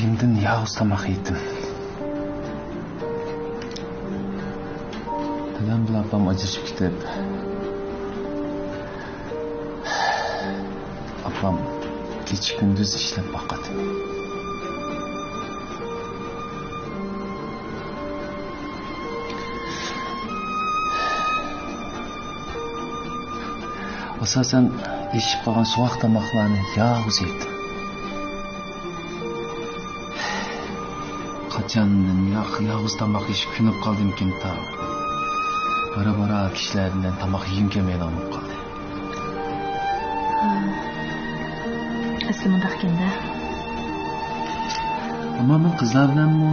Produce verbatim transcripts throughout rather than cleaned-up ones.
ئىچىمدىن ياۋۇز تاماق يېدىم. دادام بىلەن ئاپام ئاجرىشىپ كېتىپ، ئاپام كېچە-كۈندۈز ئىشلەپ باقاتتى. ئاساسەن ئېشىپ قالغان سوغۇق تاماقلارنى ياۋۇز يەيتتىم. قاچاندىن ياق-، ياۋۇز تاماق يېيىش كۆنۈپ قالدىمىكىن تا. بارا-بارا كىشىلەر بىلەن تاماق يېگۈم كەلمەيدىغان بولۇپ قالدى. ھا. ئەسلى مۇنداق ئىكەن-دە. ئەمما مەن قىزلار بىلەنمۇ،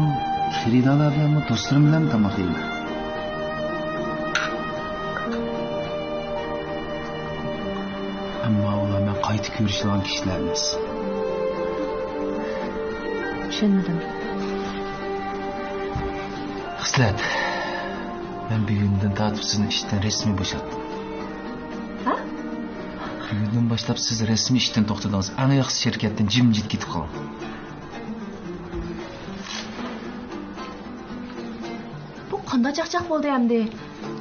خېرىدارلار بىلەنمۇ، دوستلىرىم بىلەنمۇ تاماق يەيمەن. ئەمما ئۇلار مەن قايتا كۆرۈشىدىغان كىشىلەر ئەمەس. چۈشەنمىدىم. خىسلەت، مەن بۈگۈندىن تارتىپ سىزنى ئىشتىن رەسمىي بوشاتتىم. ھە؟ بۈگۈندىن باشلاپ سىز رەسمىي ئىشتىن توختىدىڭىز. ئەڭ ياخشى شىركەتتىن جىمجىت كېتىپ قالىڭ. بۇ قانداق چاقچاق بولدى ئەمدى؟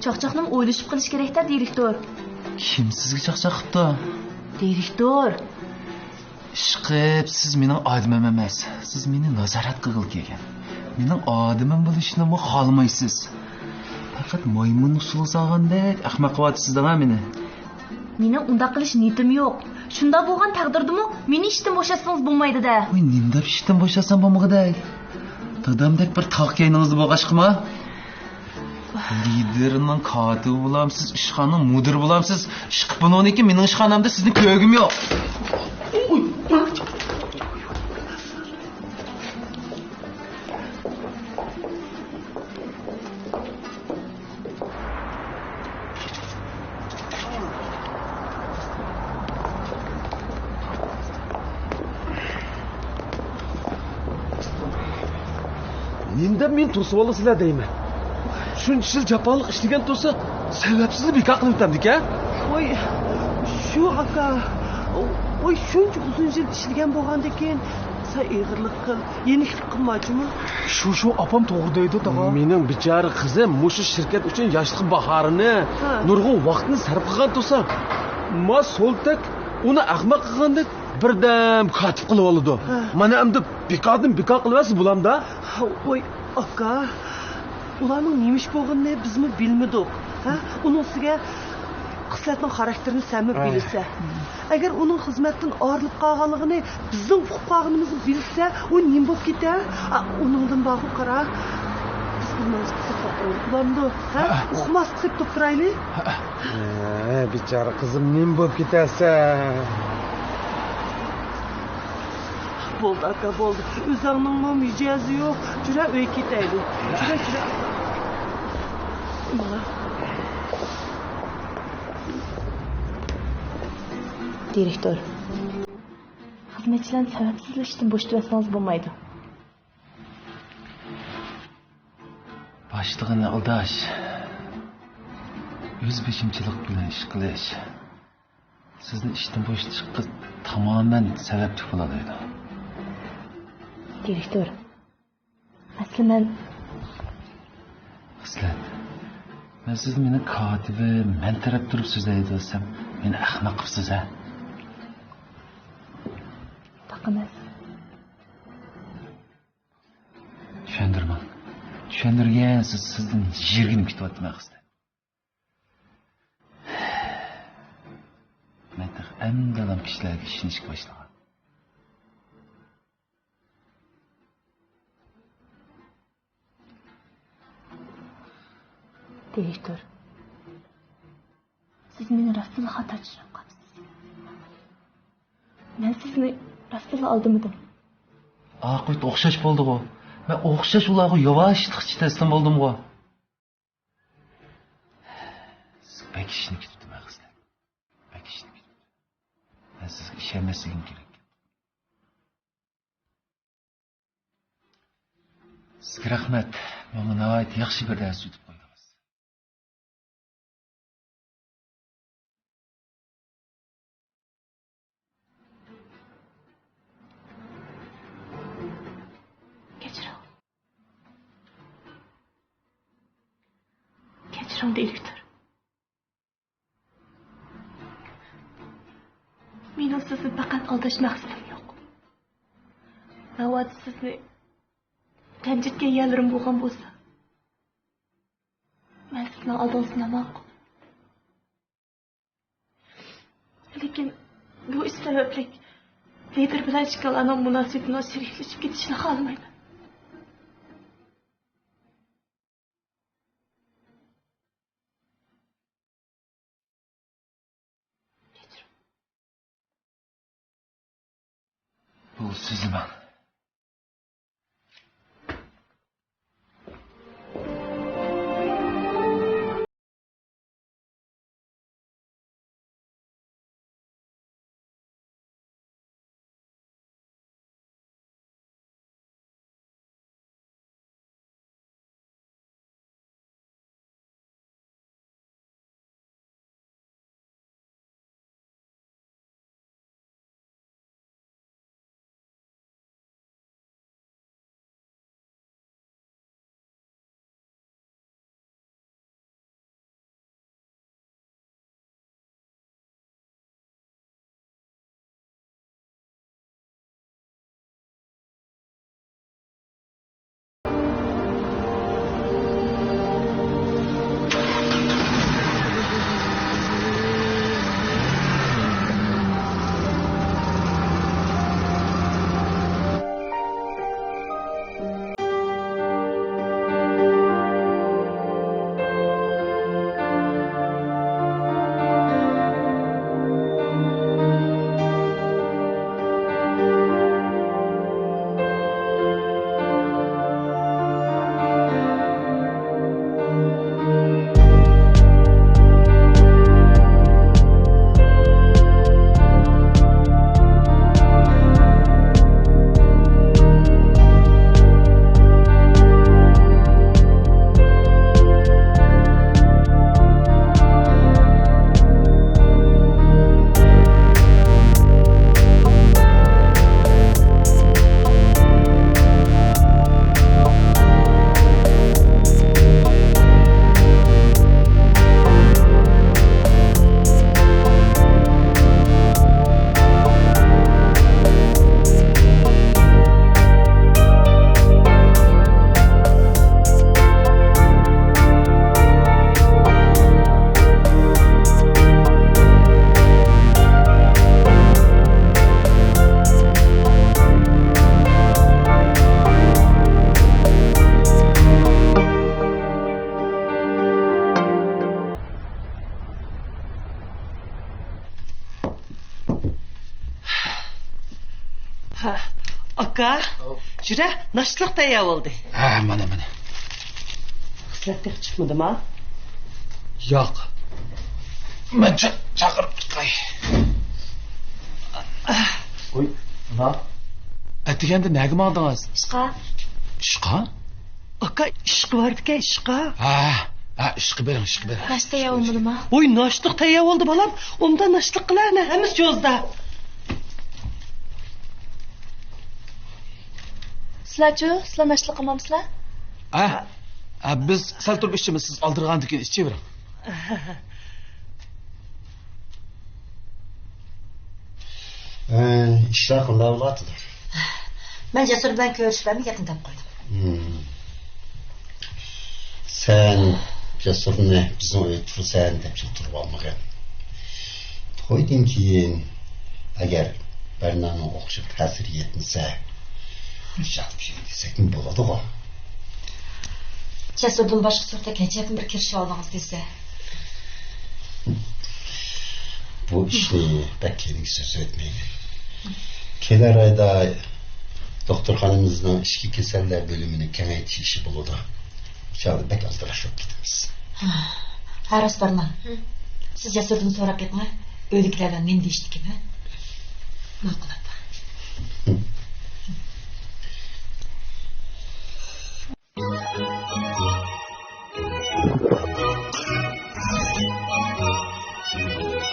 چاقچاقنىمۇ ئويلىشىپ قىلىش كېرەك-تە، دىرېكتور. كىم سىزگە چاقچاق قىپتۇ؟ دىرېكتور. ئىشقىلىپ، سىز مېنىڭ ئادىمىم ئەمەس. سىز مېنى نازارەت قىلغىلى كەلگەن. مېنىڭ ئادىمىم بولۇشنىمۇ خالىمايسىز. پەقەت مايمۇن ئۇسسۇلى سالغاندەك ئەخمەق قىلىۋاتىسىز دەڭا مېنى. مېنىڭ ئۇنداق قىلىش نىيىتىم يوق. شۇنداق بولغان تەقدىردىمۇ مېنى ئىشتىن بوشاتسىڭىز بولمايدۇ-دە. ۋاي، نېمە دەپ ئىشتىن بوشاتسام بولمىغۇدەك؟ دادامدەك بىر تاغ كەينىڭىزدە بولغاچقىما؟ لىدىرنىڭ كاتىپى بولامسىز، ئىشخانىنىڭ مۇدىرى بولامسىز؟ ئىشقىلىپ بۇنىڭدىن كېيىن مېنىڭ ئىشخانامدا سىزنى كۆرگۈم يوق. نېمە دەپ مېنى تۇرسىۋالىسىلەر دەيمەن. شۇنچە يىل جاپالىق ئىشلىگەن تۇرسا، سەۋەبسىزلا بىكار قىلىۋېتەمدىكەن. ۋاي، شۇ ئاكا. ۋاي، شۇنچە ئۇزۇن يىل ئىشلىگەن بولغاندىكىن، سەن ئېغىرلىق قىل. يېنىكلىق قىلماچىمۇ؟ شۇ، شۇ ئاپام توغرا دەيدۇ، تاغا. مېنىڭ بىچارە قىزىم مۇشۇ شىركەت ئۈچۈن ياشلىق باھارىنى، ھە، نۇرغۇن ۋاقىتنى سەرپ قىلغان تۇرسا، ما سولتەك ئۇنى ئەخمەق قىلغاندەك بىردەم كاتىپ قىلىۋالىدۇ. ھە. مانا ئەمدى بىكاردىن بىكار قىلىۋەرسە بولامدا. ۋوي، ئاكا، ئۇلارنىڭ نېمە ئىش بولغىنىنى بىزمۇ بىلمىدۇق. ھە؟ ئۇنىڭ ئۈستىگە خىسلەتنىڭ خاراكتېرىنى سەنمۇ، ئاي، بىلىسەن. ئەگەر ئۇنىڭ خىزمەتتىن ئايرىلىپ قالغانلىقىنى بىزنىڭ ئۇقۇپ قالغىنىمىزنى بىلسە، ئۇ نېمە بولۇپ كېتەر؟ ئا، ئۇنىڭدىن بارغۇ قارا. بىز بىر نازۇك قىلىپ تۇرۇپ تۇرايلى. بولامدۇ؟ ھە؟ ھە. ئۇقماسلىق قىلىپ تۇرۇپ تۇرايلى. ھە، بىچارە قىزىم، نېمە بولۇپ كېتەرسەن؟ بولدى، ئاكا، بولدى. ئۆزۈڭنىڭمۇ مىجەزى يوق. جۈرە، ئۆيگە كېتەيلى. جۈرە، جۈرە. دىرېكتور، خىزمەتچىلەرنى سەۋەبسىزلا ئىشتىن بوشىتىۋەتسىڭىز بولمايدۇ. باشلىقىنى ئالداش، ئۆز بېشىمچىلىق بىلەن ئىش قىلىش سىزنى ئىشتىن بوشىتىشقا تامامەن سەۋەبلىك بولالايدۇ. دىرېكتور، ئەسلى مەن... خىسلەت، مەن سىزنى مېنىڭ كاتىپىم، مەن تەرەپ تۇرۇپ سۆزلەيدۇ دېسەم، مېنى ئەخمەق قىپسىز ھە؟ ئۇنداق ئەمەس. چۈشەندۈرمەڭ. چۈشەندۈرگەنسىز، سىزدىن يىرگىنىپ كېتىۋاتىمەن خىسلەت. مەن تېخى ئەمدىلا كىشىلەرگە ئىشىنىشكە باشلىغان. دىرېكتور، سىز مېنى راستتىنلا خاتا چۈشىنىپ قاپسىز. مەن سىزنى راستتىنلا ئالدىمىدىم. ئاقىۋىتى ئوخشاش بولدىغۇ. مەن ئوخشاش ئۇلارغا ياۋاشلىقچە تەسلىم بولدۇمغۇ. سىز بەك ئىشىنىپ كېتىپتىمەن خىسلەت. بەك ئىشىنىپ كېتىپتىمەن. مەن سىزگە ئىشەنمەسلىكىم كېرەك. سىزگە رەھمەت. ماڭا ناھايىتى ياخشى بىر دەرس ئۆتۈپ قويدىڭىز. شۇڭدا ئېلىپ تۇر. مېنىڭ سىزنى پەقەت ئالداش مەقسىتىم يوق. ناۋادا سىزنى رەنجىتكەن يەرلىرىم بولغان بولسا، مەن سىزنىڭ ئالدىڭىزدا ناماق. لېكىن بۇ ئىش سەۋەبلىك لىدىر بىلەن ئىككىلارنىڭ مۇناسىۋىتىنىڭ چىرىكلىشىپ كېتىشىنى خالىمايمەن. بۇ سىزمۇ. ھە، ئاكا، ئاۋ. يۈرە، ناشتىلىق تەييار بولدى. ھە، مانا، مانا. خىسلەت تېخى چىقمىدىما؟ ياق. مەن چا-، چاقىرىپ چىقاي. ۋوي، مانا. ئەتىگەندە نەگە ماڭدىڭىز؟ ئىشقا. ئىشقا؟ ئاكا، ئىشقا بارىدىكەن، ئىشقا. ھە، ھە، ئىشقا بېرىڭ، ئىشقا بېرىڭ. ناشتا تەييار بولمىدىما؟ ۋوي، ناشتىلىق تەييار بولدى، بالام. ئۇندا ناشتىلىق قىلارنى ھەممىسى جوزىدا. سىلەرچۇ؟ سىلەر ناشتىلىق قىلمامسىلەر؟ ھە، ھە، بىز سەل تۇرۇپ ئىچىمىز، سىز ئالدىرىغاندىن كېيىن ئىچىۋېرىڭ. ئە، ئىشلار قانداق بولۇۋاتىدۇ؟ مەن جەسۇر بىلەن كۆرۈشۈپ ھەممە گەپنى دەپ قويدۇم. ھىم. سەن جەسۇرنى بىزنىڭ ئۆيدە تۇرىسەن دەپ تۇرۇۋالمىغىن. تويدىن كېيىن ئەگەر بەرنانىڭ ئوخشاپ تەسىرى يەتمىسە، بىر چاغدا كېلىڭ دېسەكمۇ بولىدىغۇ. جەسۇردىن باشقا سۈرەتتە كەچەدىن بىر كىرىشىۋالدىڭىز دېسە. بۇ ئىشنى بەك كېيىنگە سۆزلىۋەتمەيلى. كېلەر ئايدا دوختۇرخانىمىزنىڭ ئىچكى كېسەللەر بۆلۈمىنى كېڭەيتىش ئىشى بولىدۇ. شۇ چاغدا بەك ئالدىراش بولۇپ كېتىمىز. ھە، راست بارما؟ سىز جەسۇردىن سوراپ بېقىڭ، ئۆيدىكىلەر بىلەن نېمە دېيىشتىكىن، ھە؟ ماقۇل ئاپا.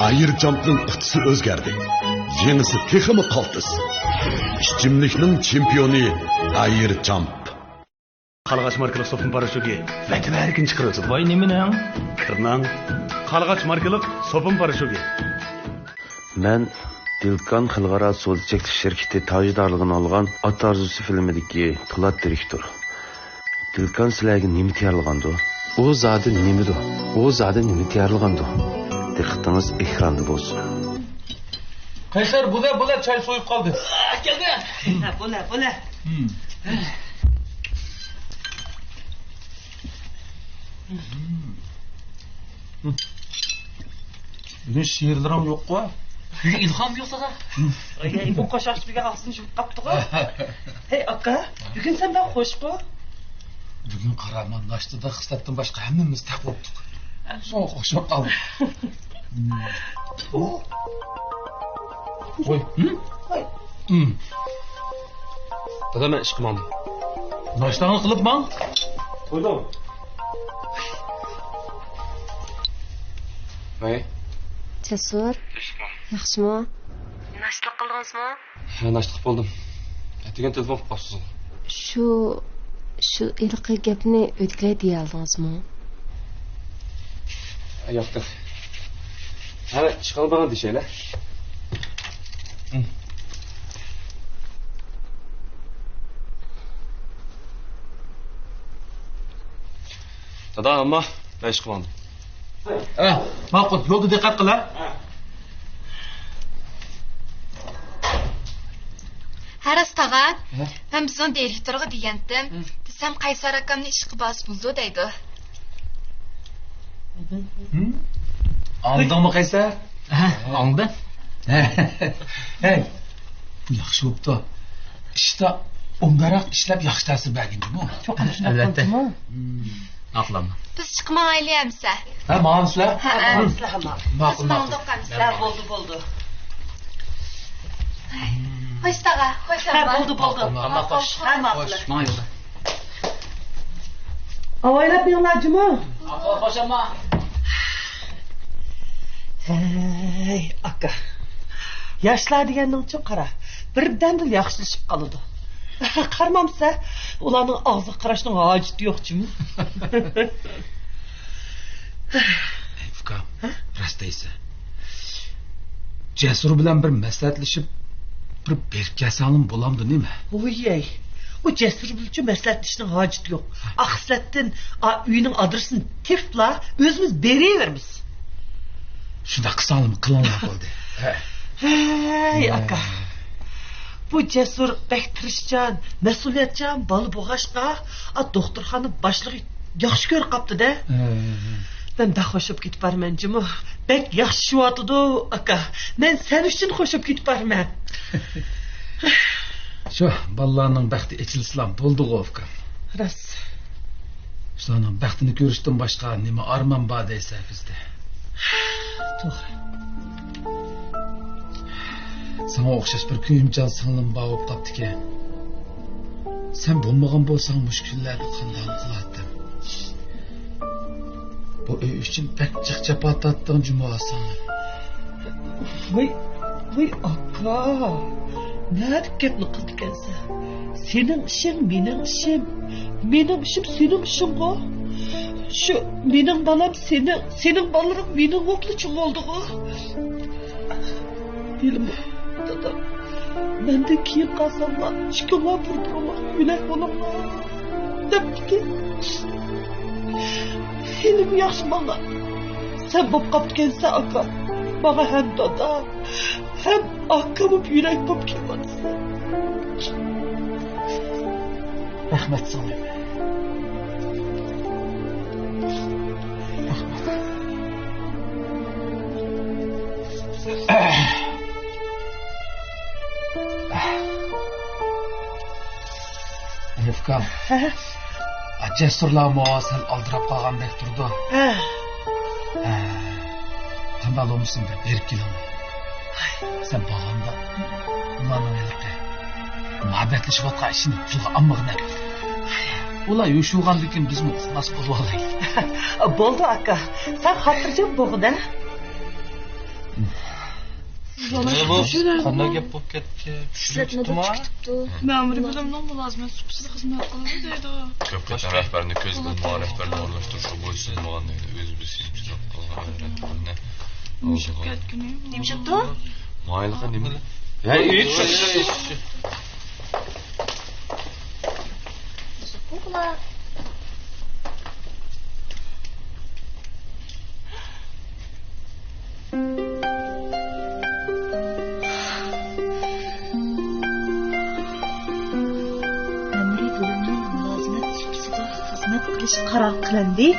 ئاير جامپنىڭ قۇتىسى ئۆزگەردى. يېڭىسى تېخىمۇ قالتىس. ئىچىملىكنىڭ چېمپىيونى ئاير جامپ. قارلىغاچ ماركىلىق سوپۇن پاراشوكى ۋەتەن ھەرىكىنى چىقىرىۋاتىدۇ. ۋاي، نېمىنىڭ؟ كىرنىڭ. قارلىغاچ ماركىلىق سوپۇن پاراشوكى. مەن دىلكان خەلقئارا سودا چەكلىك شىركىتى تاجدارلىقىنى ئالغان ئات ئارزۇسى فىلىمىدىكى پولات دىرېكتور. دىلكان سىلەرگە نېمە تەييارلىغاندۇ؟ ئۇ زادى نېمىدۇ؟ ئۇ زادى نېمە تەييارلىغاندۇ؟ دىققىتىڭىز ئېكراندا بولسۇن. قەيسەر، بولە، بولە، چاي سويۇپ قالدى. ئەكەلدى. بولە، بولە. بۈگۈن شېئىرلىرىڭ يوققۇ؟ بۈگۈن ئىلھام يوق، دادا. ئاي، بۇ قوشاقچى بۈگۈن ئاغزىنى يۇمۇپ قاپتىغۇ. ھەي، ئاكا، بۈگۈن سەن بەك خوشقۇ. بۈگۈن قارا، مانا ناشتىدا خىسلەتتىن باشقا ھەممىمىز تەق بوپتۇق. شۇڭا خوش بولۇپ قالدىم. ھوي. ھوي. دادا، مەن ئىشقا ماڭدىم. ناشتاڭنى قىلىپ ماڭ. قويدۇم. ۋەي. جەسۇر. ياخشىمۇ؟ ناشتىلىق قىلدىڭىزمۇ؟ ھە، ناشتىلىق بولدۇم. ئەتىگەن تېلېفون قىلىپ باقسىزغۇ. شۇ، شۇ ھېلىقى گەپنى ئۆيدىكىلەرگە دېيەلدىڭىزمۇ؟ ياقتى. ھە، ئىشقىلىپ بارغان دېيىشەيلى. دادا، ئەمما مەن ئىشقا ماڭدىم. ھە، ماقۇل. يولدا دىققەت قىل، ھە. ھە، راست تاغا. ھە؟ مەن بىزنىڭ دىرېكتورغا دېگەنتىم. ھە. دېسەم، قەيسەر ئاكامنى ئىشقا بارسا بولىدۇ دەيدۇ. ئاڭلىدىڭمۇ، قەيسەر؟ ھە، ئاڭلىدىم. ھەي، بۇ ياخشى بوپتۇ. ئىشتا ئومداراق ئىشلەپ ياخشى تەسىر بەرگىن جۇمۇ. چوقۇم شۇنداق ئەلۋەتتە. بولىدۇ. ماقۇل ئەمما. بىز چىقىپ ماڭايلى ئەمىسە. ھە، ماڭامسىلەر؟ ھە، ھە. ماڭامسىلەر، ھە، ماڭ. ماقۇل، بىز ماڭدۇق ئەمىسە. ھە، بولدى، بولدى. خوش تاغا، خوش. ھە، ئەمما. بولدى، بولدى. ماقۇل، ماقۇل. ھە، ماقۇل. خوش. ماڭ يولدا. ئاۋايلاپ مېڭىڭلار جۇمۇ. ئاپا، خوش ئەمما. ھەي، ئاكا. ياشلار دېگەننىڭچۇ قارا، بىردەمدىلا ياخشىلىشىپ قالىدۇ. قارىمامسە، ئۇلارنىڭ ئاغزىغا قاراشنىڭ ھاجىتى يوق جۇمۇ. ئەي، ئۇكام، ھە؟ راست دەيسەن. جەسۇر بىلەن بىر مەسلىھەتلىشىپ، بىر بېرىپ كەلسەڭلىمۇ بولامدۇ نېمە؟ ۋوي-يەي، ئۇ جەسۇر بىلەنچۇ مەسلىھەتلىشىشنىڭ ھاجىتى يوق. ئاخسىلەتتىن، ئا، ئۆينىڭ ئادرېسىنى تېپىپلا، ئۆزىمىز بېرىۋېرىمىز. شۇنداق قىلساڭلىمۇ قىلىڭلار بولدى. ھەي، ئاكا. بۇ جەسۇر بەك تىرىشچان، مەسئۇلىيەتچان بالا بولغاچقا، ئا، دوختۇرخانا باشلىقى ياخشى كۆرۈپ قاپتۇ-دە. ھە، ھە، ھە. مەن بەك خوش بولۇپ كېتىپ بارىمەن جۇمۇ. بەك ياخشى چۈشۈۋاتىدۇ، ئاكا. مەن سەن ئۈچۈن خوش بولۇپ كېتىپ بارىمەن. شۇ بالىلارنىڭ بەختى ئېچىلسىلا بولدىغۇ، ئۇكام. راست. شۇلارنىڭ بەختىنى كۆرۈشتىن باشقا نېمە ئارمان بار دەيسەن بىزدە؟ توغرا. ساڭا ئوخشاش بىر كۆيۈمچان سىڭلىم بار بولۇپ قاپتىكەن. سەن بولمىغان بولساڭ، مۇشۇ كۈنلەردە قانداق قىلاتتىم؟ بۇ ئۆي ئۈچۈن بەك جىق جاپا تارتتىڭ جۇمۇ سىڭلىم. ۋاي، ۋاي ئاكا، نەدىكى گەپنى قىلىدىكەنسەن؟ سېنىڭ ئىشىڭ مېنىڭ ئىشىم، مېنىڭ ئىشىم سېنىڭ ئىشىڭغۇ. شۇ مېنىڭ بالام سېنىڭ، سېنىڭ بالىلىرىڭ مېنىڭ بولۇپلا چوڭ بولدىغۇ. ھېلىمۇ دادام، مەندىن كېيىن قالساڭلار، ئىككىڭلار بىر-بىرىڭلارغا يۆلەك بولۇڭلار دەپتىكەن. ھېلىمۇ ياخشى ماڭا سەن بولۇپ قاپتىكەنسەن ئاكا. ماڭا ھەم دادا، ھەم ئاكا بولۇپ يۆلەك بولۇپ كېلىۋاتىسەن. رەھمەت ساڭا. رەھمەت. ئەي ئۇكام. ھە؟ ئا، جەسۇرلارمۇ سەل ئالدىراپ قالغاندەك تۇرىدۇ. ھە. ھە. قانداق بولمىسۇن، بىر بېرىپ كېلىڭ. سەن بارغاندا ئۇلارنىڭ ھېلىقى مۇھەببەتلىشىۋاتقان ئىشىنى تىلغا ئالمىغىن. ئۇلار يوشۇرغاندىكىن بىزمۇ ئۇقماس بولۇۋالايلى. بولدى ئاكا، سەن خاتىرجەم بولغىنە. نېمە بۇ؟ قانداق گەپ بولۇپ كەتتى؟ چۈشۈرۈپ چىقتىمۇ؟ مەمۇرىي بۆلۈمنىڭ مۇلازىمەت سۇپىسىدا خىزمەت قىلىدۇ دەيدۇ. كۆپ قېتىم رەھبەرنى كۆزلىدىم، ماڭا رەھبەرنى ئورۇنلاشتۇرۇشقا بويسۇنمىغان دەيدۇ. ئۆزى بىر سېلىپ چىقىپ قالغان رەھبەرنى. نېمە ئىش بوپتۇ؟ مايلىقى نېمە؟ ھەي، ئىچ! مەمۇرىي بۆلۈمنىڭ مۇلازىمەت سۇپىسىدا خىزمەت قىلىش قارار قىلىندى.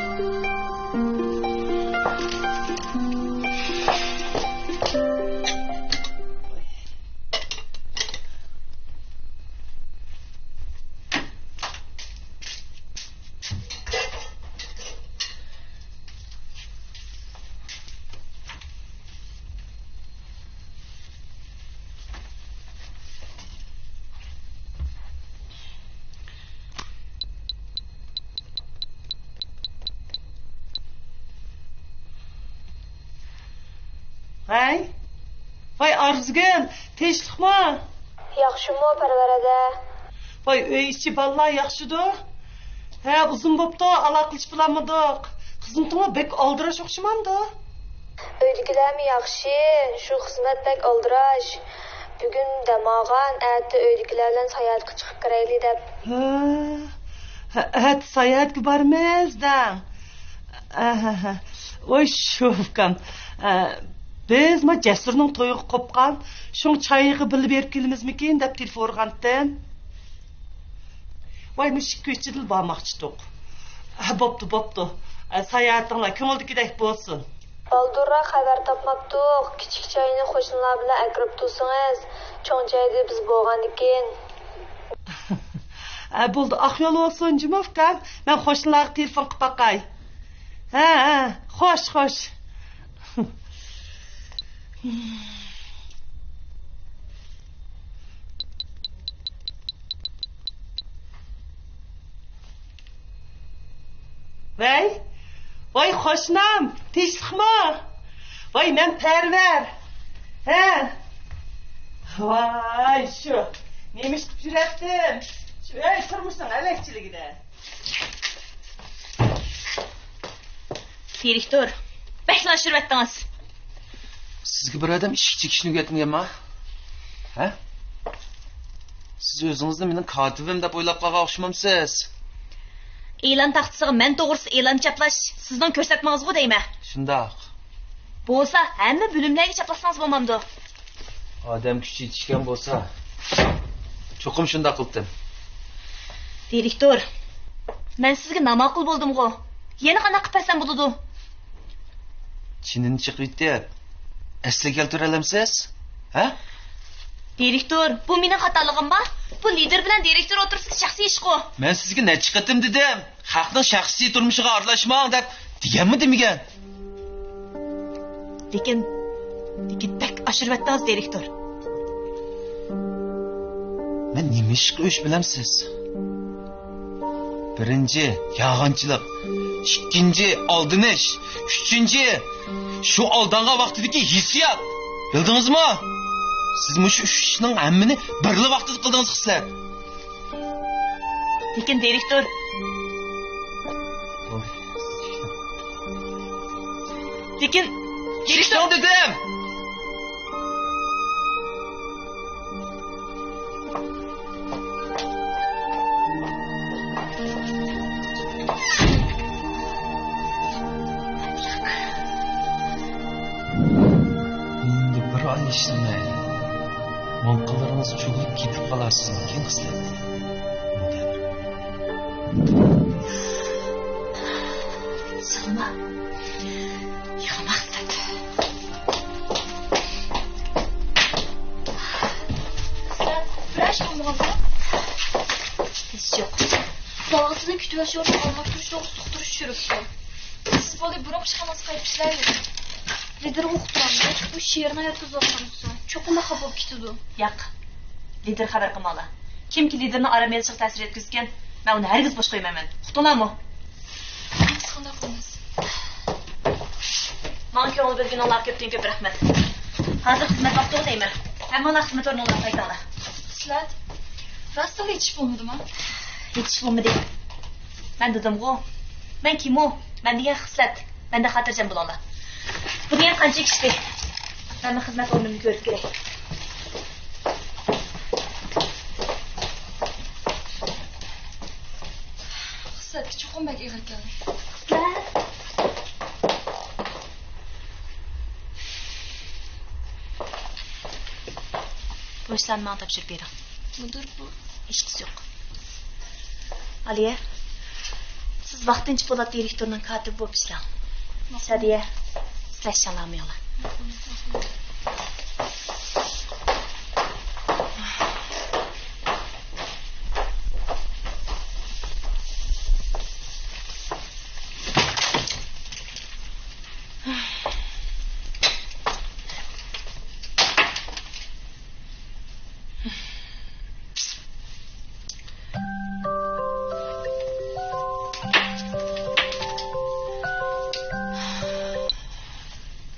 ۋاي، ۋاي ئارزۇگۈل، تىنچلىقمۇ؟ ياخشىمۇ، پەرۋەردە؟ ۋاي، ئۆي ئىچى، بالىلار ياخشىدۇ؟ ھە، ئۇزۇن بوپتۇ، ئالاقىلىشىپ بولالمىدۇق. خىزمىتىڭلار بەك ئالدىراش ئوخشىمامدۇ؟ ئۆيدىكىلەرمۇ ياخشى، شۇ خىزمەت بەك ئالدىراش. بۈگۈن دەم ئالغان، ئەتە ئۆيدىكىلەر بىلەن ساياھەتكە چىقىپ كىرەيلى دەپ. ھە، ھە، ئەتە ساياھەتكە بارىمىز دەڭ. ئەھەھە. ۋاي شۇ ئۇكام، ئە، بىز ما جەسۇرنىڭ تويىغا قوپقان، شۇڭا چايغا بىللە بېرىپ كېلىمىزمىكىن دەپ تېلېفون ئۇرغانتىم. ۋاي مۇشۇ ئىككى ئۈچ يىل بارماقچىدۇق. ھە، بوپتۇ، بوپتۇ. ئە، ساياھىتىڭلار كۆڭۈلدىكىدەك بولسۇن. بالدۇرراق خەۋەر تاپماپتۇق. كىچىك چاينى قوشنىلار بىلەن ئەكىرىپ تۇرسىڭىز، چوڭ چايدا بىز بولغاندىكىن. ھە، بولدى، ئاق يول بولسۇن جۇمۇ ئۇكام. مەن قوشنىلارغا تېلېفون قىلىپ باقاي. ھە، ھە، خوش، خوش. ۋەي، ۋاي قوشنام، تىنچلىقمۇ؟ ۋاي مەن پەرۋەر. ھە. ۋاي شۇ، نېمە ئىش قىلىپ يۈرەتتىم؟ شۇ ئۆي تۇرمۇشنىڭ ھەلەكچىلىكىدە. دىرېكتور، بەكلا ئاشۇرۇۋەتتىڭىز. سىزگە بىر ئادەم ئىشىك چېكىشنى ئۆگەتمىگەنما؟ ھە؟ سىز ئۆزىڭىزنى مېنىڭ كاتىپىم دەپ ئويلاپ قالغان ئوخشىمامسىز؟ ئېلان تاختىسىغا مەن توغرىسىدا ئېلان چاپلاش سىزنىڭ كۆرسەتمىڭىزغۇ دەيمەن. شۇنداق. بولسا ھەممە بۆلۈملەرگە چاپلاتسىڭىز بولمامدۇ؟ ئادەم كۈچى يېتىشكەن بولسا، چوقۇم شۇنداق قىلتىم. دىرېكتور، مەن سىزگە ناماقۇل بولدۇمغۇ؟ يەنە قانداق قىلىپ بەرسەم بولىدۇ؟ چىنىنى چىقىۋېتىپ، ئەسلىگە كەلتۈرەلەمسىز؟ ھە؟ دىرېكتور، بۇ مېنىڭ خاتالىقىمما؟ بۇ لىدىر بىلەن دىرېكتور ئوتتۇرىسىدىكى شەخسىي ئىشقۇ. مەن سىزگە نەچچە قېتىم دېدىم، خەقنىڭ شەخسىي تۇرمۇشىغا ئارىلاشماڭ دەپ، دېگەنمۇ دېمىگەن. لېكىن، لېكىن بەك ئاشۇرۇۋەتتىڭىز، دىرېكتور. مەن نېمە ئىشقا ئۆچ بىلەمسىز؟ بىرىنچى، يالغانچىلىق. ئىككىنچى، ئالدىنىش. ئۈچىنچى، شۇ ئالدانغان ۋاقتىدىكى ھېسسىيات. بىلدىڭىزمۇ؟ سىز مۇشۇ ئۈچ ئىشنىڭ ھەممىنى بىرلا ۋاقتىدا قىلدىڭىز، خىسلەت. لېكىن دىرېكتور. لېكىن دىرېكتور دېدىم. ئەمدى بىر ئاي ئىشلىمەي، مالقىلىرىڭىز چۈگۈلۈپ كېتىپ قالارسىزمىكىن، خىسلەت؟ سالما. يىغلىماق سەت. سەن بىر ئىش بولمىغانمۇ؟ ھېچ يوق. باغچىدىن كۈتۈۋېلىش ئورنى ئالماشتۇرۇش توغرىسىدا ئۇقتۇرۇش چۈشۈرۈپتۇ. سىز بولدى بۇرۇنقى ئىشخانىسىغا قايتىپ ئىشلەۋېرىڭ. لىدىرغا ئۇقتۇرامدۇ، ئۇ شېئىرنى ياتقۇزۇۋاتقان بولسا، چوقۇم خاپا بولۇپ كېتىدۇ. ياق. لىدىر خەۋەر قىلماڭلار. كىمكى لىدىرنىڭ ئارام ئېلىشىغا تەسىر يەتكۈزىدىكەن، مەن ئۇنى ھەرگىز بوش قويمايمەن. ئۇقتۇڭلارمۇ؟ ئەمىسە قانداق قىلىمىز؟ ماڭا كۆڭۈل بۆلگىنىڭلارغا كۆپتىن كۆپ رەھمەت. ھازىر خىزمەت ۋاقتىغۇ دەيمەن. ھەممىڭلار خىزمەت ئورنۇڭلارغا قايتىڭلار. خىسلەت، راستتىنلا يېتىشىپ بولمىدىما؟ يېتىشىپ بولمىدى. مەن دېدىمغۇ. مەن كىمۇ؟ مەن دېگەن خىسلەت. مەندە خاتىرجەم بولۇڭلار. بۇ دېگەن قانچىلىك ئىشتى. مەن خىزمەت ئورنۇمنى كۆرۈپ كىرەي. خىسلەتكە چوقۇم بەك ئېغىر كەلدى. خىسلەت. بۇ ئىشلارنى ماڭا تاپشۇرۇپ بېرىڭ. مۇدىر، بۇ ھېچقىسى يوق. ئالىيە، سىز ۋاقتىنچە پولات دىرېكتورنىڭ كاتىپى بولۇپ ئىشلەڭ. ماقۇل. سەدىيە، سىلەر ئىشىڭلارنى مېڭىڭلار. ماقۇل، ماقۇل.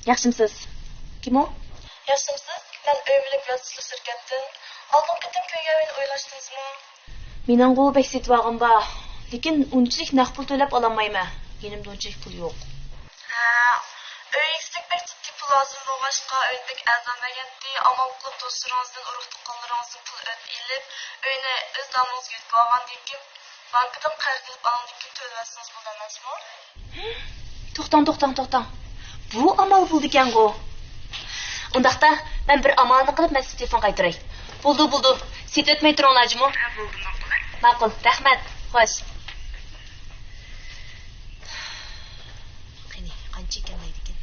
ياخشىمسىز؟ كىم ئۇ؟ ياخشىمسىز؟ مەن ئۆي مۈلۈك ۋاسىتىلىك شىركەتتىن. ئالدىنقى قېتىم كۆرگەن ئۆينى ئويلاشتىڭىزمۇ؟ مېنىڭغۇ بەك سېتىۋالغۇم بار، لېكىن ئۇنچىلىك نەق پۇل تۆلەپ ئالالمايمەن. يېنىمدا ئۇنچىلىك پۇل يوق. ھە، ئۆي ئىگىسىگە بەك جىددىي پۇل لازىم بولغاچقا، ئۆينى بەك ئەرزان بەرگەنتى، ئامال قىلىپ دوستلىرىڭىزدىن، ئۇرۇق تۇغقانلىرىڭىزدىن پۇل ئېلىپ، ئۆينى ئۆز نامىڭىزغا يۆتكىۋالغاندىن كېيىن، بانكىدىن قەرز ئېلىپ، ئاندىن كېيىن تۆلىۋەتسىڭىز بولىدۇ ئەمەسمۇ؟ توختاڭ، توختاڭ، توختاڭ. بۇ ئامال بولىدىكەنغۇ. ئۇنداقتا مەن بىر ئامالنى قىلىپ، مەن سىزگە تېلېفون قايتۇراي. بولدى، بولدى. سېتىۋەتمەي تۇرۇڭلار جۇمۇ. ھە، بولدى، ماقۇل. ماقۇل، رەھمەت. خوش. قېنى، قانچە ئىكەن دەيدىكىن؟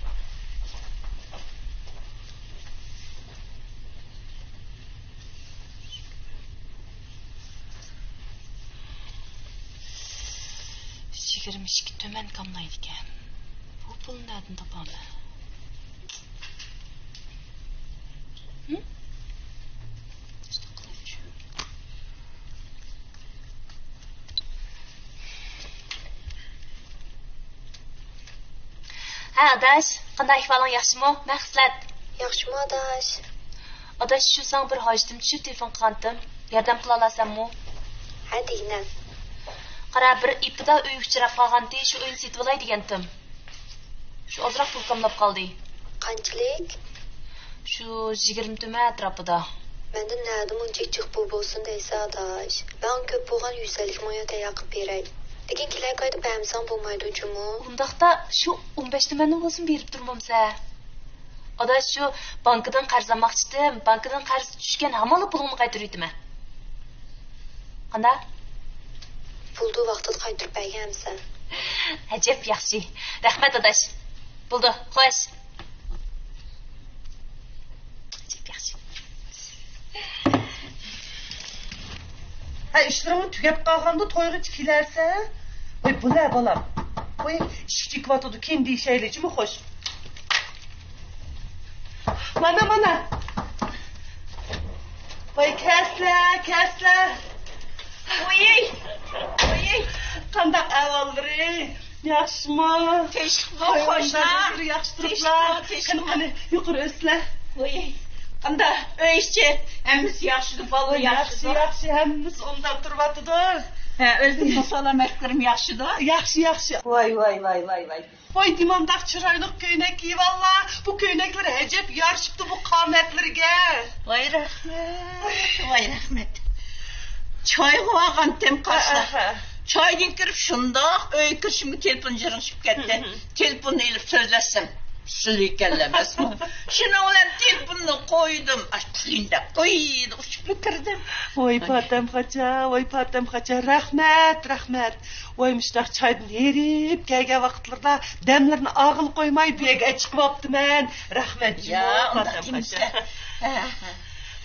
يىگىرمە ئىككى تۈمەن كاملايدىكەن. بۇ پۇلنى نەدىن تاپامەن؟ ھە؟ ھە، ئاداش، قانداق ئەھۋالىڭ، ياخشىمۇ؟ مەن خىسلەت. ياخشىمۇ، ئاداش؟ ئاداش، شۇ ساڭا بىر ھاجىتىم چۈشۈپ تېلېفون قىلغانتىم. ياردەم قىلالايسەنمۇ؟ ھە، دېگىنە. قارا، بىر ئىپىدا ئۆي ئۇچراپ قالغانتى، شۇ ئۆينى سېتىۋالاي دېگەنتىم. شۇ ئازراق پۇل كاملاپ قالدى. قانچىلىك؟ شۇ يىگىرمە تۈمەن ئەتراپىدا. مەندە نەدە مۇنچە جىق پۇل بولسۇن دەيسەن، ئاداش. مەن كۆپ بولغان يۈز ئەللىك مىڭ يۈەن تەييار قىلىپ بېرەي. لېكىن كېلەر ئايدا بەرمىسەڭ بولمايدۇ جۇمۇ. ئۇنداقتا شۇ ئون بەش تۈمەننى بولسۇن بېرىپ تۇرمامسەن؟ ئاداش، شۇ بانكىدىن قەرز ئالماقچىدىم. بانكىدىن قەرز چۈشكەن ھامانلا پۇلۇڭنى قايتۇرۇۋېتىمەن. قانداق؟ پۇلنى ۋاقتىدا قايتۇرۇپ بەرگەنمىسەن؟ ئەجەب ياخشى. رەھمەت، ئاداش. بولدى، خوش. ئەجەب ياخشى. ھە، ئىشلىرىڭنى تۈگەپ قالغاندا تويغىچە كېلەرسەن. ۋاي، بۇ نە، بالام؟ ۋاي، ئىشىك چېكىۋاتىدۇ، كېيىن دېيىشەيلى، جۇمۇ، خوش. مانا، مانا. ۋاي، كەلسىلە، كەلسىلە. ۋوي، ۋوي. قانداق ئەھۋاللىرى؟ ياخشىمۇ؟ تىنچلىقمۇ، ۋاي، قوشنا؟ ياخشى تۇرۇپلا. تىنچلىقمۇ، تىنچلىقمۇ؟ قېنى، قېنى، يۇقىرى ئۆتسىلە. ۋوي، قانداق؟ ئۆي ئىچى ھەممىسى ياخشىدۇ، بالىلار ۋاي، ياخشى، ياخشىدۇ؟ ياخشى، ھەممىسى ئوبدان تۇرۇۋاتىدۇ. ھە، ئۆزۈمنىڭ سالامەتلىرىم ياخشىدۇ؟ ياخشى، ياخشى. ۋاي، ۋاي، ۋاي، ۋاي، ۋاي. ۋاي، نېمانداق چىرايلىق كۆينەك كىيىۋاللا. بۇ كۆينەكلەر ئەجەب يارىشىپتۇ بۇ قامەتلىرىگە. ۋاي، رەھمەت، ۋاي، رەھمەت. چايغا بارغانتىم قاشلاپ. ئەھە. چايدىن كىرىپ شۇنداق ئۆيگە كىرىشىمگە تېلېفون جىرىڭشىپ كەتتى. ھىم، ھىم. تېلېفوننى ئېلىپ سۆزلەتسەم، سىلىكەنلا ئەمەسمۇ؟ شۇنىڭ بىلەن تېلېفوننى قويدۇم. ئاي، قۇيۇن دەپ قۇيدى، ئۇچۇپلا كىردىم. ۋاي، پاتەمخاچا، ۋاي، پاتەمخاچا، رەھمەت، رەھمەت. ۋاي، مۇشۇنداق چايدىن ھېرىپ كەلگەن ۋاقىتلىرىدا دەملىرىنى ئالغىلى قويماي بۇ يەرگە ئەچىقىۋاپتىمەن. رەھمەت، يا، جۇمۇ، ئۇنداق دېمىسە. پاتەمخاچا. ھە، ھە.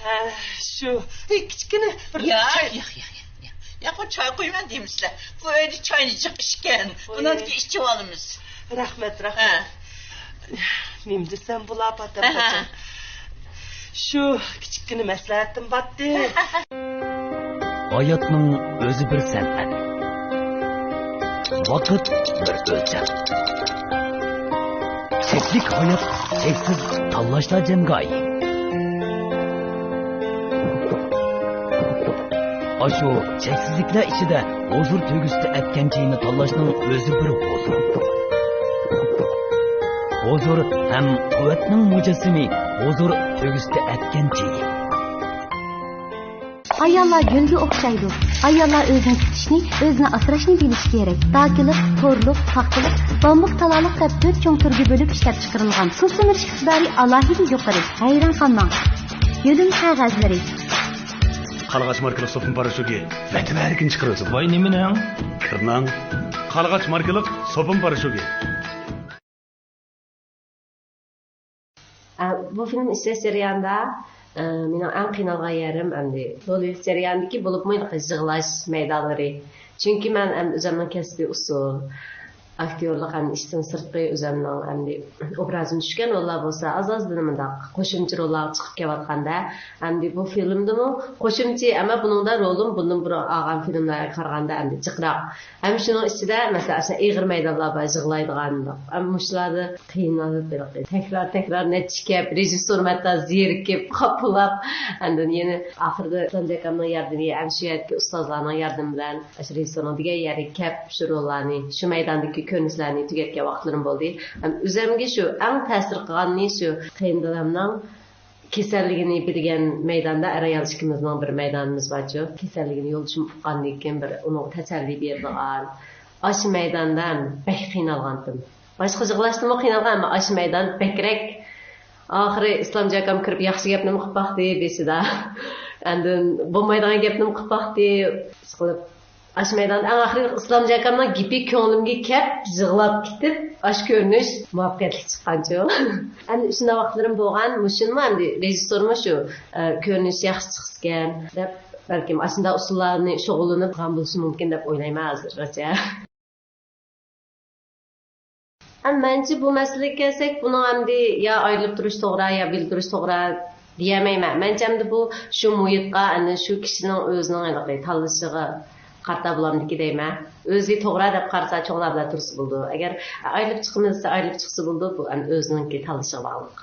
ھە، شۇ، ھېي، كىچىككىنە بىر ياق، چاي. ياق، ياق، ياق، ياق. ياق، بۇ چاي قۇيىمەن دېمىسە. بۇ ئۆيدە چاينى جىق ئىچكەن. ۋاي. بۇنىڭدىن كېيىن ئىچىۋالىمىز. رەھمەت، رەھمەت. ھە. نېمە دېسەم بولا، پاتەمخاچا؟ ھە، ھە. شۇ كىچىككىنە مەسلىھەتىم باتتى. ھاياتنىڭ ئۆزى بىر سەنئەت. ۋاقىت بىر ئۆلچەم. چەكلىك ھايات، چەكسىز تاللاشلار جەمگاھى. ئاشۇ چەكسىزلىكلەر ئىچىدە ھۇزۇر تۆگىسىدە ئەتكەن چېيىنى تاللاشنىڭ ئۆزى بىر ھۇزۇر. ھۇزۇر ھەم قۇۋۋەتنىڭ مۇجەسسىمى، ھۇزۇر تۆگىسىدە ئەتكەن چېيى. ئاياللار گۈلگە ئوخشايدۇ. ئاياللار ئۆزىنى تۇتۇشنى، ئۆزىنى ئاسراشنى بىلىشى كېرەك. داكىلىق، تورلۇق، پاختىلىق، بامبۇك تالالىق دەپ تۆت چوڭ تۈرگە بۆلۈپ ئىشلەپچىقىرىلغان. سۇ سۈمۈرۈش ئىقتىدارى ئالاھىدە يۇقىرى. ھەيران قالماڭ. يۆنىلىش قەغەزلىرى. قارلىغاچ ماركىلىق سوپۇن پاراشوكى. ۋەتىۋەرگىن چىقىرىۋېتىڭ. ۋاي، نېمىنىڭ؟ كىرناڭ. قارلىغاچ ماركىلىق سوپۇن پاراشوكى. ئە، بۇ فىلىم ئىشلەش جەريانىدا، ئە، مېنىڭ ئەڭ قىينالغان يېرىم ئەمدى رول ئېلىش جەريانىدىكى، بولۇپمۇ ھېلىقى يىغلاش مەيدانلىرى. چۈنكى مەن ئەمدى ئۆزۈمنىڭ كەسپىي ئۇسسۇل، ئاكتيورلۇق ھەم ئىشتىن سىرتقى ئۆزۈمنىڭ ئەمدى ئوبرازىمدا چۈشكەن روللار بولسا ئاز-ئازدىن مۇنداق قوشۇمچە روللارغا چىقىپ كېلىۋاتقاندا، ئەمدى بۇ فىلىمدىمۇ قوشۇمچە، ئەمما بۇنىڭدا رولۇم بۇندىن بۇرۇن ئالغان فىلىملەرگە قارىغاندا ئەمدى جىقراق. ھەم شۇنىڭ ئىچىدە، مەسىلەن، ئاشۇنداق ئېغىر مەيدانلار بار، يىغلايدىغان. ھەم مۇشۇلاردا قىينىلىپ، ھېلىقى تەكرار، تەكرار نەچچە كەپ، رېژىسسورمۇ ھەتتا زېرىكىپ، خاپىلاپ، ئاندىن يەنە ئاخىرىدا ئىسلامجان ئاكامنىڭ ياردىمى، ھەم شۇ يەردىكى ئۇستازلارنىڭ ياردىمى بىلەن، ئاشۇ رېژىسسورنىڭ دېگەن يەرگە كەپ، شۇ روللارنى، شۇ مەيداندىكى كۆرۈنۈشلەرنى تۈگەتكەن ۋاقىتلىرىم بولدى. ھەم ئۆزۈمگە شۇ ئەڭ تەسىر قىلغىنى شۇ قېيىندادامنىڭ كېسەللىكىنى بىلگەن مەيداندا، ئەر-ئايال ئىككىمىزنىڭ بىر مەيدانىمىز بارچۇ. كېسەللىكىنى يولدىشىم ئۇققاندىن كېيىن بىر ئۇنىڭغا تەسەللى بېرىدىغان. ئاشۇ مەيداندا بەك قىينالغانتىم. باشقا يىغلاشتىمۇ قىينالغان، ئەمما ئاشۇ مەيدان بەكرەك. ئاخىرى ئىسلامجان ئاكام كىرىپ ياخشى گەپنىمۇ قىلىپ باقتى بېشىدا. ئاندىن بولمايدىغان گەپنىمۇ قىلىپ باقتى. ئىشقىلىپ، ئاشۇ مەيداندا ئەڭ ئاخىرى ئىسلامجان ئاكامنىڭ گېپى كۆڭلۈمگە كەپ، يىغلاپ كېتىپ، ئاشۇ كۆرۈنۈش مۇۋەپپەقىيەتلىك چىققانچۇ. ئەمدى شۇنداق ۋاقىتلىرىم بولغان، مۇشۇنىمۇ ئەمدى رېژىسسورمۇ شۇ، ئە، كۆرۈنۈش ياخشى چىقسىكەن دەپ، بەلكىم ئاشۇنداق ئۇسۇللارنى شۇغۇللىنىپ قىلغان بولۇشى مۇمكىن دەپ ئويلايمەن ھازىرغىچە. ئەمما مەنچە بۇ مەسىلىگە كەلسەك، بۇنىڭ ئەمدى يا ئايرىلىپ تۇرۇش توغرا، يا بىللە تۇرۇش توغرا دېيەلمەيمەن. مەنچە ئەمدى بۇ شۇ مۇھىتقا، ئەنە شۇ كىشىنىڭ ئۆزىنىڭ ھېلىقى تاللىشىغا قارىتا بولامدىكى دەيمەن. ئۆزى توغرا دەپ قارىسا، چوڭلار بىلەن تۇرسا بولىدۇ. ئەگەر ئايرىلىپ چىقىمىز دېسە، ئايرىلىپ چىقسا بولىدۇ. بۇ ئەنە ئۆزىنىڭكى تاللىشىغا باغلىق.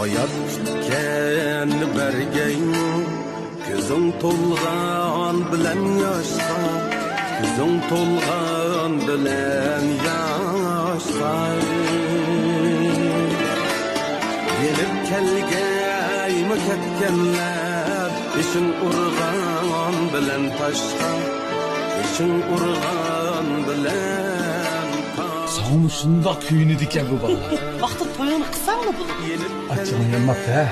ھايات كۈتكەننى بەرگەيمۇ، كۆزۈڭ تولغان بىلەن ياشقا، كۆزۈڭ تولغان بىلەن ياشقا. يېنىپ كەلگەيمۇ كەتكەنلەر، بېشىڭ ئۇرغان بىلەن تاشقا، بېشىڭ ئۇرغان بىلەن تاشقا. ساڭىمۇ شۇنداق كۆيۈنىدىكەن بۇ بالىلار. ۋاقتىدا تويۇڭنى قىلساڭلا بولىدۇ. ئاچچىقىڭ يانماپتۇ ھە؟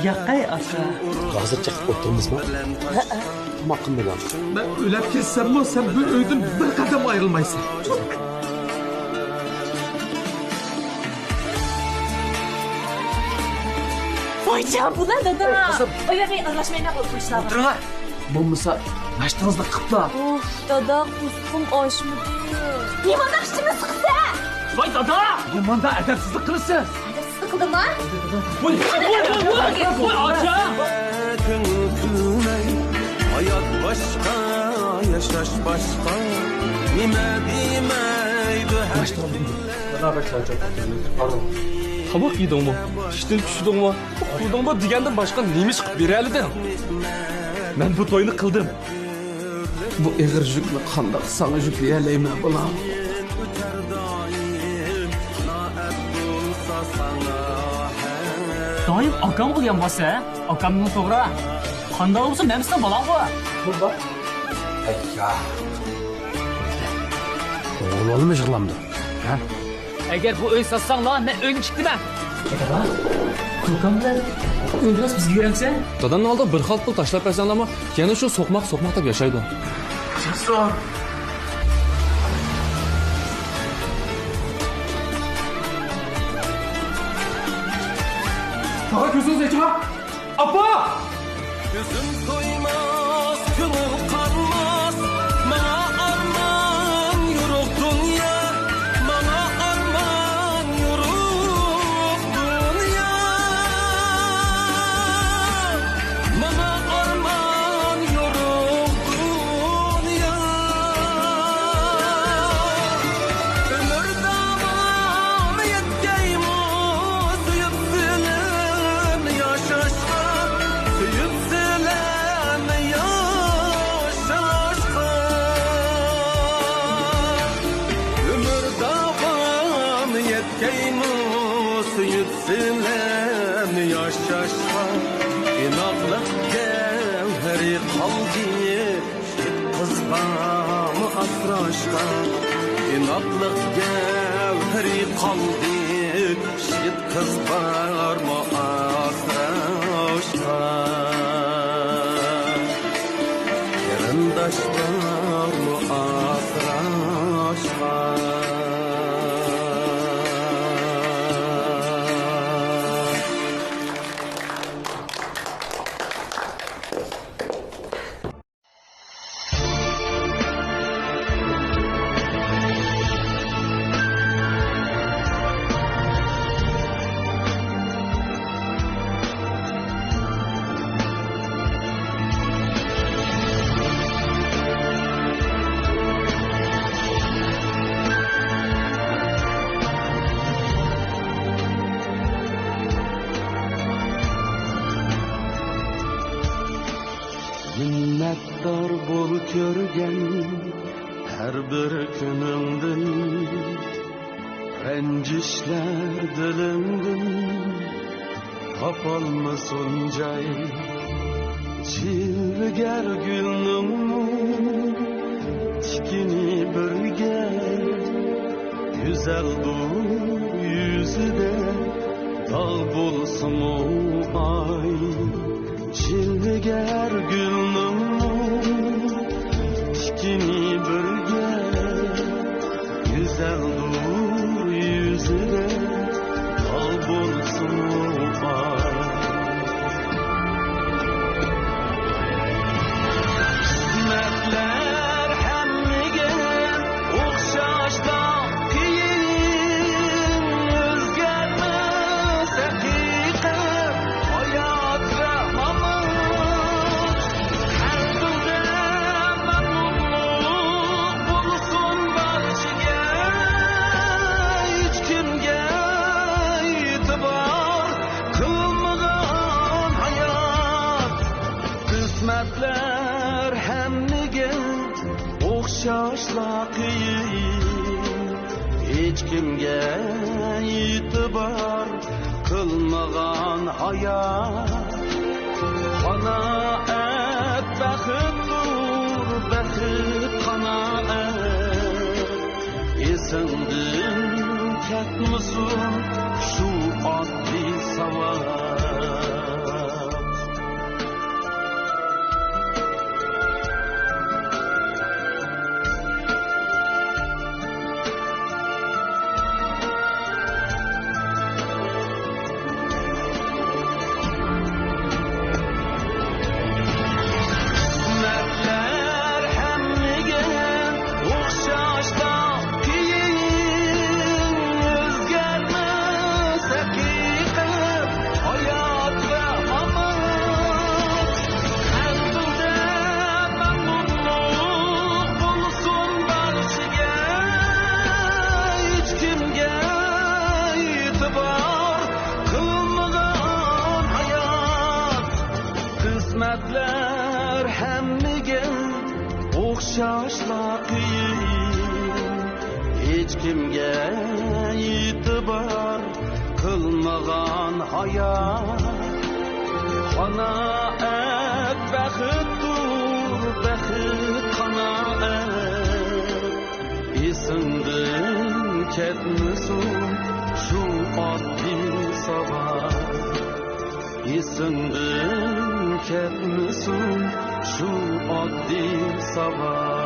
ياقەي ئاكا. ھازىر چېقىپ ئولتۇرىمىزمۇ؟ ھەئە. تاماق قىلمىدىڭ. مەن ئۆلۈپ كەتسەممۇ سەن بۇ ئۆيدىن بىر قەدەم ئايرىلمايسەن. ۋايجان، بۇلار دادا. ئاياغى ئارىلاشمايلا ئولتۇرۇشلار. ئولتۇرۇڭلار. بولمىسا ناشتىڭىزنى قىپلا. ئۇھ، دادا، قورسىقىم ئاچمىدى. نېمانداق ئىچىمنى سىقىسەن؟ ۋاي دادا! نېمانداق ئەدەپسىزلىك قىلىسىز؟ ئەدەپسىزلىك قىلدىمما؟ ۋاي، ۋاي، ۋاي، ۋاي، ۋاي، ئاچا! ھايات باشقا، ياشاش باشقا، نېمە دېمەيدۇ ھەر كۈن. دادا، بەك چارچاپ كەتتىم. تاماق يېدىڭمۇ؟ چۈشتىن چۈشتۈڭمۇ؟ ئۇخلىدىڭمۇ دېگەندىن باشقا نېمە ئىش قىلىپ بېرەلىدىڭ؟ مەن بۇ توينى قىلدىم. بۇ ئېغىر يۈكنى قانداق ساڭا يۈكلىيەلەيمەن، بالام؟ دائىم ئاكامغا يانغانسەن، ئاكامنىڭ توغرا. قانداق بولسا مەن سېنىڭ بالاڭغۇ. بۇ بار. ئەييا. ئوغۇل بالىمۇ يىغلامدۇ؟ ھە؟ ئەگەر بۇ ئۆي ساتساڭلار، مەن ئۆيدىن چىقتىمەن. دادا، كوكام بىلەن ئۆيدىن بىزگە بېرەمسەن؟ دادامنىڭ ئالدىغا بىر خال پۇل تاشلاپ بەرسەڭلارمۇ، يەنە شۇ سوقماق، سوقماق دەپ ياشايدۇ. ياخشى. تاغا كۆزىڭىزنى ئېچىڭا. ئاپا! كۆزۈم تويماس، كۆڭۈل قانماس، ماڭا ئارمان يورۇق دۇنيا، ماڭا ئارمان يورۇق دۇنيا، ماڭا ئارمان يورۇق دۇنيا. ئۆمۈر داۋامى يەتكەيمۇ سۆيۈپ سىلەرنى ياشاشقا، سۆيۈپ سىلەرنى ياشاشقا. ئۆمۈر داۋامى يەتكەيمۇ سۆيۈپ سىلەرنى ياشاشقا، ئىناقلىق گەۋھىرى قالدى. يىگىت قىز بارمۇ ئاسراشقا، ئىناقلىق گەۋھىرى قالدى. يىگىت قىز بارمۇ ئاسراشقا، قېرىنداش بارمۇ ئاسراشقا؟ مىننەتدار بول كۆرگەن ھەر بىر كۈنۈڭدىن، رەنجىشلەر دىلىڭدىن تاپالمىسۇن جاي. جىلۋىگەر گۈلنىڭمۇ تىكىنى بىرگە، گۈزەلدۇر يۈزىدە داغ بولسىمۇ ئاي. جىلۋىگەر گۈلنىڭمۇ تىكىنى بىرگە، گۈزەلدۇر يۈزىدە داغ بولسىمۇ ئاي. قىسمەتلەر ھەممىگە ئوخشاشلا قىيىن، ئۆزگەرمەس ھەقىقەت، ھايات ۋە مامات. ھەر تۈردە مەمنۇنلۇق بولسۇن بارچىگە، ھېچكىمگە ئېتىبار قىلمىغان ھايات. قىسمەتلەر ھەممىگە ئوخشاشلا قىيىن، ھېچكىمگە ئېتىبار قىلمىغان ھايات. قانائەت بەختتۇر، بەخت قانائەت. ئېسىڭدىن كەتمىسۇن شۇ ئاددىي ساۋات. قىسمەتلەر ھەممىگە ئوخشاشلا قىيىن، ئۆزگەرمەس ھەقىقەت، ھايات ۋە مامات. قەلبىڭدە مەمنۇنلۇق بولسۇن بارچىگە، ھېچكىمگە ئېتىبار قىلمىغان ھايات. قىسمەتلەر ھەممىگە ئوخشاشلا قىيىن، ھېچكىمگە ئېتىبار قىلمىغان ھايات. قانائەت بەختتۇر، بەخت قانائەت. ئېسىڭدىن كەتمىسۇن شۇ ئاددىي ساۋات. ئېسىڭدىن كەتمىسۇن شۇ ئاددىي ساۋات.